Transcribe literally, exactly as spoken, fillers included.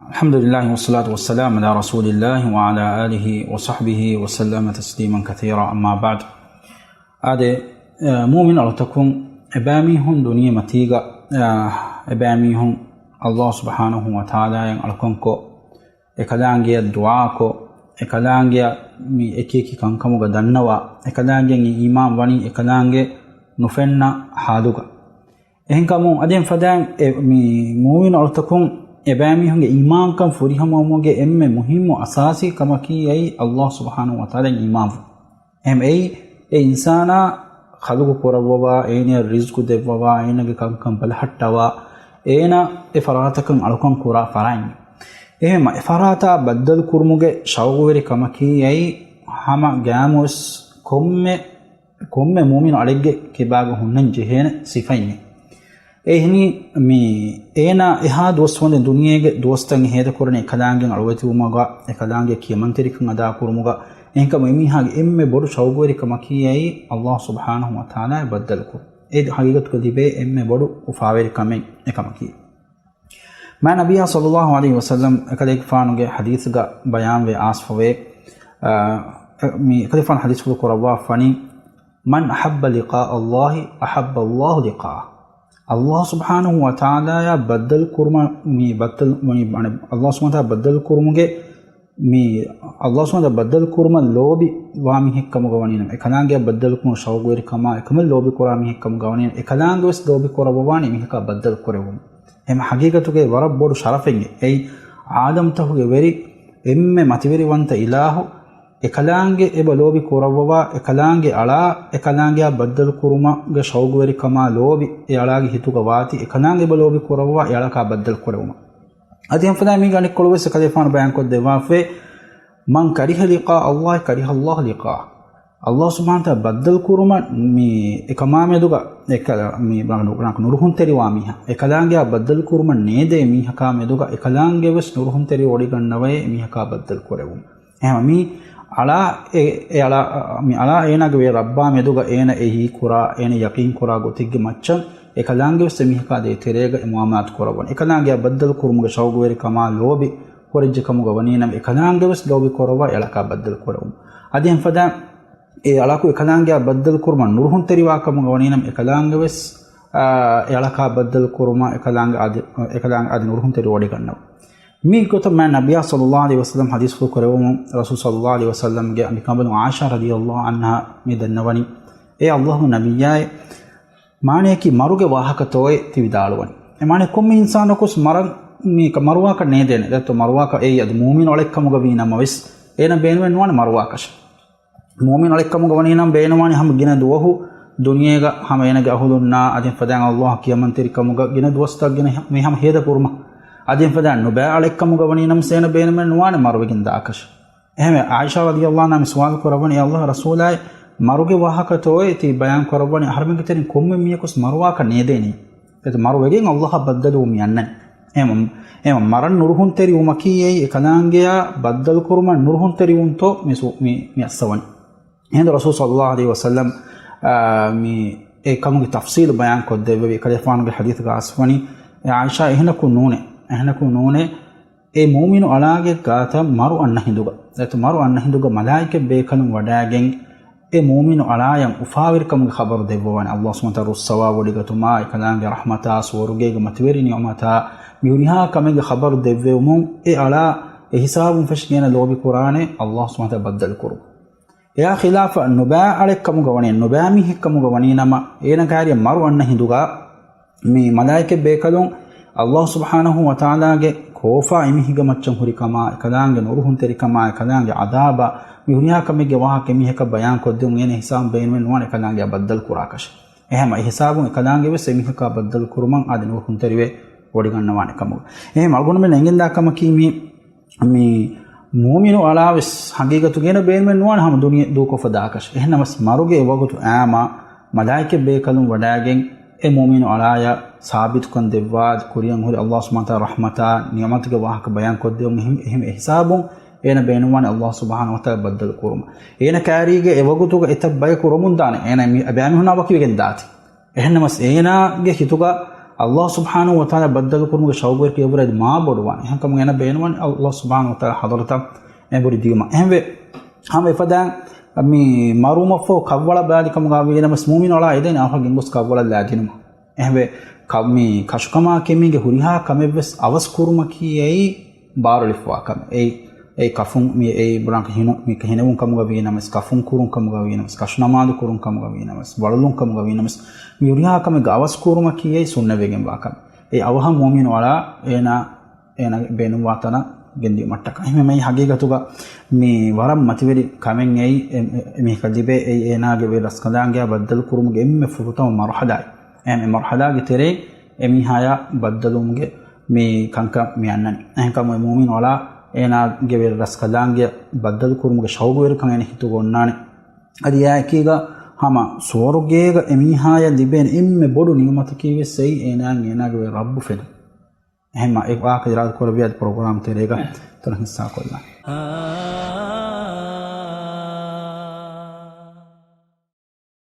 الحمد لله والصلاة والسلام على رسول الله وعلى آله وصحبه وسلم تسليما كثيرا، أما بعد. އާދެ، އަ، މޫމިން އަޅުތަކުން އެބައިމީހުން ދުނިޔެމަތީގަ، އަ، އެބައިމީހުން އައްލާހު ސުބްޙާނަހު ވަތަޢާލާއަށް އަޅުކަންކޮށް، އެކަލާނގެއަށް ދުޢާކޮށް، އެކަލާނގެއަށް މި އެކިއެކި ކަންކަމުގަ ދަންނަވާ، އެކަލާނގެއަށް އީމާން ވަނީ އެކަލާނގެ ނުފެންނަ ޙާލުގަ. އެހެންކަމުން އަދި ފަދައިން އެ މި މޫމިނު އަޅުތަކުން އެބައިމީހުންގެ އީމާންކަން ފުރިހަމަވުމުގެ އެންމެ މުހިއްމު އަސާސީ ކަމަކީ އެއީ އައްލާހު ސުބްޙާނަހު ވަތަޢާލާއަށް އީމާންވުން. އެހެން އެއީ އެ އިންސާނާ ޚަލުޤު ކުރައްވަވާ، އޭނަޔަށް ރިޒްޤު ދެއްވަވާ، އޭނަގެ ކަންކަން ބަލަހައްޓަވާ، އޭނަ އެ ފަރާތަކަށް އަޅުކަން ކުރާ ފަރާތް. އެހެން އެ ފަރާތާ ބައްދަލު ކުރުމުގެ ޝައުގުވެރި ކަމަކީ އެއީ ހަމަ ގައިމުވެސް ކޮންމެ ކޮންމެ މުއުމިނު އަޅެއްގެ ކިބާގަ ހުންނަން ޖެހޭނެ ސިފައެއް. އެހެނީ މި އޭނާ އެހާ ދުވަސްވަންދެން ދުނިޔޭގެ ދުވަސްތައް ހޭދަކުރަނީ އެކަލާނގެ އަޅުވެތިވުމުގަ، އެކަލާނގެ ކިޔަމަންތެރިކަން އަދާކުރުމުގަ. އެހެންކަމުން އެމީހާގެ އެންމެ ބޮޑު ޝައުގުވެރިކަމަކީ އެއީ އައްލާހު ސުބްޙާނަހު ވަތަޢާލާއަށް ބައްދަލުކުރުން. އެ ހަގީގަތުގަ ލިބޭ އެންމެ ބޮޑު އުފާވެރިކަމެއް އެކަމަކީ. މާތް ނަބިއްޔާ ޞައްލައްލާހު ޢަލައިހި ވަސައްލަމް އެކަލޭގެފާނުގެ ޙަދީޘްގަ ބަޔާންވެ އާސްފަވޭ، އާ، މި އެކަލޭގެފާނު ޙަދީޘްފުޅު ކުރައްވާފަނީ، من أحب لقاء الله أحب الله لقاءه. އައްލާހު ސުބްޙާނަހު ވަތަޢާލާއާ ބައްދަލު ކުރުމަށް މި ބައްދަލު، މި، އަނެ، އައްލާހު ސުބްޙާނަހު ވަތަޢާލާ ބައްދަލު ކުރުމުގެ މި އައްލާހު ސުބްޙާނަހު ވަތަޢާލާ ބައްދަލު ކުރުމަށް ލޯބި ވާ މީހެއް ކަމުގަ ވަނީނަމަ، އެކަލާނގެއަށް ބައްދަލު ކުރުމަށް ޝައުގުވެރިކަމާ، އެކަމަށް ލޯބި ކުރާ މީހެއް ކަމުގަ ވަނީނަމަ، އެކަލާނގެ ވެސް ލޯބި ކުރައްވަވާނެ މީހަކާ ބައްދަލު ކުރެވުން. އެހެން ހަގީގަތުގައި ވަރަށް ބޮޑު ޝަރަފެއްގެ އެއީ އާލަމްތަކުގެ ވެރި އެންމެ މަތިވެރިވަންތަ އިލާހު އެކަލާނގެ އެބަ ލޯބި ކުރައްވަވާ، އެކަލާނގެ އަޅާ، އެކަލާނގެއާ ބައްދަލު ކުރުމުގެ ޝައުގުވެރިކަމާ ލޯބި އެ އަޅާގެ ހިތުގަ ވާތީ، އެކަލާނގެ އެބަ ލޯބި ކުރައްވާ އެ އަޅަކާ ބައްދަލު ކުރެވުމަށް. އަދި އެފަދަ މީގެ އަނެއްކޮޅު ވެސް އެކަލޭފާނު ބަޔާންކޮށް ދެއްވާފައި، من كره لقاء الله كره الله لقاءه. އައްލާހު ސުބްޙާނަހު ވަތަޢާލާ ބައްދަލު ކުރުމަށް މި އެކަމާ މެދުގަ، އެކަ، މި ނުރުހުންތެރިވާ މީހާ، އެކަލާނގެއާ ބައްދަލު ކުރުމަށް ނޭދޭ މީހަކާ މެދުގަ އެކަލާނގެ ވެސް ނުރުހުންތެރިވެވޮޑިގަންނަވައޭ އެމީހަކާ ބައްދަލު ކުރެވުން. އެހެން މި އަޅާ އެ، އެ އަޅާ، މި އަޅާ އޭނާގެ ވެރި ރައްބާ މެދުގަ އޭނަ އެހީ ކުރާ، އޭނަ ޔަޤީން ކުރާ ގޮތެއްގެ މައްޗަށް އެކަލާނގެ ވެސް އެމީހަކާ ދޭތެރޭގަ އެ މުއާމަލާތު ކުރައްވަން. އެކަލާނގެއާ ބައްދަލު ކުރުމުގެ ޝައުގުވެރިކަމާ ލޯބި ކުރެއްޖެ ކަމުގަ ވަނީނަމަ، އެކަލާނގެ ވެސް ލޯބި ކުރައްވާ އެ އަޅަކާ ބައްދަލު ކުރެވުން. އަދި އެހެން ފަދަ އެ އަޅަކު އެކަލާނގެއާ ބައްދަލު ކުރުމަށް ނުރުހުންތެރިވާ ކަމުގަ ވަނީނަމަ، އެކަލާނގެ ވެސް، އާ، އެ އަޅަކާ ބައްދަލު ކުރުމަށް އެކަލާނގެ އަދި، އެކަލާނގެ އަދި ނުރުހުންތެރިވޮޑިގަންނަވަ. މި ގޮތަށް މާތް ނަބިއްޔާ ޞައްލައްލާހު ޢަލައިހި ވަސައްލަމް ޙަދީޘްފުޅު ކުރެވުމުން، ރަސޫލު ޞައްލައްލާހު ޢަލައިހި ވަސައްލަމްގެ އަނބިކަނބަލުން ޢާއިޝާ ރަޟިޔައްލާހު ޢަންހާ މި ދަންނަވަނީ، އޭ އައްލާހުގެ ނަބިއްޔާއޭ، މާނަޔަކީ މަރުގެ ވާހަކަތޯއޭ ތި ވިދާޅުވަނީ. އެ މާނަ ކޮންމެ އިންސާނަކުސް މަރަން މީ މަރުވާކަށް ނޭދޭނެ. ދެއްތޯ މަރުވާކަށް އެއީ އަދި މުއުމިނު އަޅެއްކަމުގަ ވީ ނަމަވެސް، އޭނަ ބޭނުމެއް ނުވާނެ މަރުވާކަށެއް. މުއުމިނު އަޅެއްކަމުގަ ވަނީ ނަމަ ބޭނުންވާނެ ހަމަ ގިނަ ދުވަހު ދުނިޔޭގަ ހަމަ އޭނަގެ އަހުލުންނާ އަދި ފަދައިން އައްލާހު ކިޔަމަންތެރިކަމުގަ ގިނަ ދުވަސްތައް ގިނަ މި ހަމަ ހޭދަކުރުމަށް. އަދި ފަދައިން ނުބައި އަޅެއްކަމުގަ ވަނީ ނަމަ އޭނަ ބޭނުމެއް ނުވާނެ މަރުވެގެން ދާކަށެއް. އެހެންވެ، ޢާއިޝާ ރަޟިޔައްލާހު ޢަންހާ މި ސުވާލު ކުރައްވަނީ، އޭ އައްލާހުގެ ރަސޫލާއޭ، މަރުގެ ވާހަކަތޯއޭ ތި ބަޔާން ކުރައްވަނީ؟ އަހަރެމެންގެ ތެރެއިން ކޮންމެ މީހަކުސް މަރުވާކަށް ނޭދޭނީ. އެ މަރުވެގެން އައްލާހަށް ބައްދަލުވުމަށް އަންނަނީ. އެހެން، އެހެން މަރަން ނުރުހުންތެރިވުމަކީ އެއީ އެކަލާނގެއާ ބައްދަލުކުރުމަށް ނުރުހުންތެރިވުންތޯ މި ސު-، މި، މި އައްސަވަނީ. އެހެން ރަސޫލު ޞައްލައްލާހު ޢަލައިހި ވަސައްލަމް، އާ، މި އެ ކަމުގެ ތަފްޞީލު ބަޔާން ކޮށްދެއްވެވި. އެކަލޭފާނުގެ ޙަދީޘްގަ އައިސްފަވަނީ، އޭ ޢާއިޝާ، އެހެނަކު ނޫނޭ، އެހެނަކު ނޫނޭ، އެ މުއުމިނު އަޅާގެ ގާތަށް މަރު އަންނަ ހިނދުގަ، އެތަ މަރު އަންނަ ހިނދުގަ މަލާއިކަ ބޭކަލުން ވަޑައިގެން، އެ މުއުމިނު އަޅާޔަށް އުފާވެރިކަމުގެ ޚަބަރު ދެއްވަވާނެ. އައްލާހު ސުބްޙާނަހު ވަތަޢާލާ ރުއްސަވާ ވޮޑިގަތުމާ، އެކަލާނގެ ރަޙްމަތާ، ސުވަރުގޭގެ މަތިވެރި ނިޢުމަތާ، މި ހުރިހާ ކަމެއްގެ ޚަބަރު ދެއްވެވުމުން، އެ އަޅާ އެ ހިސާބުން ފެށިގެން ލޯބި ކުރާނެ އައްލާހު ސުބްޙާނަހު ވަތަޢާލާ ބައްދަލު ކުރުން. އެއާ ޚިލާފަށް ނުބައި އަޅެއްކަމުގަ ވަނީ، ނުބައި މީހެއްކަމުގަ ވަނީ ނަމަ، އޭނަ ކައިރިއަށް މަރު އަންނަ ހިނދުގަ، މި މަލާއިކަ ބޭކަލުން އައްލާހު ސުބްޙާނަހު ވަތަޢާލާގެ ކޯފާ އެމީހެއްގެ މައްޗަށް ހުރި ކަމާ، އެކަލާނގެ ނުރުހުންތެރިކަމާ، އެކަލާނގެ ޢަޛާބާ، މި ހުރިހާ ކަމެއްގެ ވާހަކަ އެމީހަކަށް ބަޔާން ކޮށްދެވުން އޭނަ ހިސާބުން ބޭނުމެއް ނުވާނެ އެކަލާނގެއާ ބައްދަލު ކުރާކަށެއް. އެހެން އެ ހިސާބުން އެކަލާނގެ ވެސް އެމީހަކާ ބައްދަލު ކުރުމަށް އާދެ ނުރުހުންތެރިވެ ވޮޑިގަންނަވާނެ ކަމުގަ. އެހެން އަޅުގަނޑުމެން އެނގެންދާ ކަމަކީ މި މި މުއުމިނު އަޅާވެސް ހަގީގަތުގައި ބޭނުމެއް ނުވާނެ ހަމަ ދުނިޔެ ދޫކޮށްފަ ދާކަށް. އެހެންނަމަސް މަރުގެ އެ ވަގުތު އާމާ މަލާއިކަ ބޭކަލުން ވަޑައިގެން އެ މުއުމިނު އަޅާޔަށް ސާބިތުކަން ދެއްވާ، ކުރިއަށް ހުރި އައްލާހު ސުބްޙާނަހު ވަތަޢާލާ ރަޙްމަތާ ނިޢުމަތުގެ ވާހަކަ ބަޔާން ކޮށްދެވުން އެހެން، އެހެން އެ ހިސާބުން އޭނަ ބޭނުންވާނެ އައްލާހު ސުބްޙާނަހު ވަތަޢާލާ ބައްދަލު ކުރުމަށް. އޭނަ ކައިރީގެ އެ ވަގުތުގަ އެތައް ބަޔަކު ރޮމުން ދާނެ. އޭނަ މި ބައިމީހުންނާ ވަކިވެގެން ދާތީ. އެހެންނަމަސް އޭނާގެ ހިތުގަ ﷲ ސުބްޙާނަހޫ ވަތަޢާލާ ބައްދަލު ކުރުމުގެ ޝައުގުވެރިކަން އެބަހުރި މާ ބޮޑުވާނެ. އެހެންކަމުން އޭނަ ބޭނުންވާނެ ﷲ ސުބްޙާނަހޫ ވަތަޢާލާ ޙަޟްރަތަށް އެނބުރި ދިޔުމަށް. އެހެންވެ، ހަމަ އެފަދައިން މި މަރުވުމަށްފަހު ކަށްވަޅަށް ބަލާލި ކަމުގަ ވީނަމަސް، މުއުމިން އަޅާ އެދެން އަވަހަށް ގެންގޮސް ކަށްވަޅަށް ލާދިނުމަށް. އެހެންވެ، ކަ-، މި ކަށުކަމާ ކިމީގެ ހުރިހާ ކަމެއްވެސް އަވަސް ކުރުމަކީ އެއީ ބާރުލިފުވާ ކަމެއް. އެއީ، އެއީ ކަފުން، މި އެއީ ބުނާކަށް ހިނު-، މި ހިނެވުން ކަމުގަ ވީނަމަސް، ކަފުން ކުރުން ކަމުގަ ވީނަމަސް، ކަށު ނަމާދު ކުރުން ކަމުގަ ވީނަމަސް، ވަޅުލުން ކަމުގަ ވީނަމަސް، މި ހުރިހާ ކަމެއްގަ އަވަސް ކުރުމަކީ އެއީ ސުންނަތްވެގެންވާ ކަމެއް. އެއީ އަވަހަށް މުއުމިން އަޅާ އޭނާ އޭނާގެ ބޭނުންވާ ތަނަށް ގެންދިޔުމަށްޓަކާ. އެހެންވެ، މިއީ ހަގީގަތުގަ މި ވަރަށް މަތިވެރި ކަމެއް އެއީ، އެ-، އެ-، މީހަކަށް ލިބޭ. އެއީ އޭނާގެ ވެރި ރަސްކަލާނގެއާ ބައްދަލު ކުރުމުގެ އެންމެ ފުރަތަމަ މަރުޙަލާއެއް. އެ މަރުޙަލާގެ ތެރެއިން އެމީހާޔާ ބައްދަލުވުމުގެ މި ކަންކަން މި އަންނަނީ. އެހެންކަމުން އެ މުއުމިން އަޅާ އޭނާގެ ވެރި ރަސްކަލާނގެއަށް ބައްދަލު ކުރުމުގެ ޝައުގުވެރިކަން އޭނަ ހިތުގަ އޮންނާނެ. އަދި އެއާއެކީގަ ހަމަ ސުވަރުގޭގަ އެމީހާޔަށް ލިބޭނެ އެންމެ ބޮޑު ނިޢުމަތަކީވެސް އެއީ އޭނާއަށް އޭނާގެ ވެރި ރައްބު ފެނުން. އެހެންމަ އެ ވާހަކަ އިރާދަ ކުރެއްވިއްޔާ ޕްރޮގްރާމް ތެރޭގަ ތަނަށް ހިއްސާކޮށްލާން.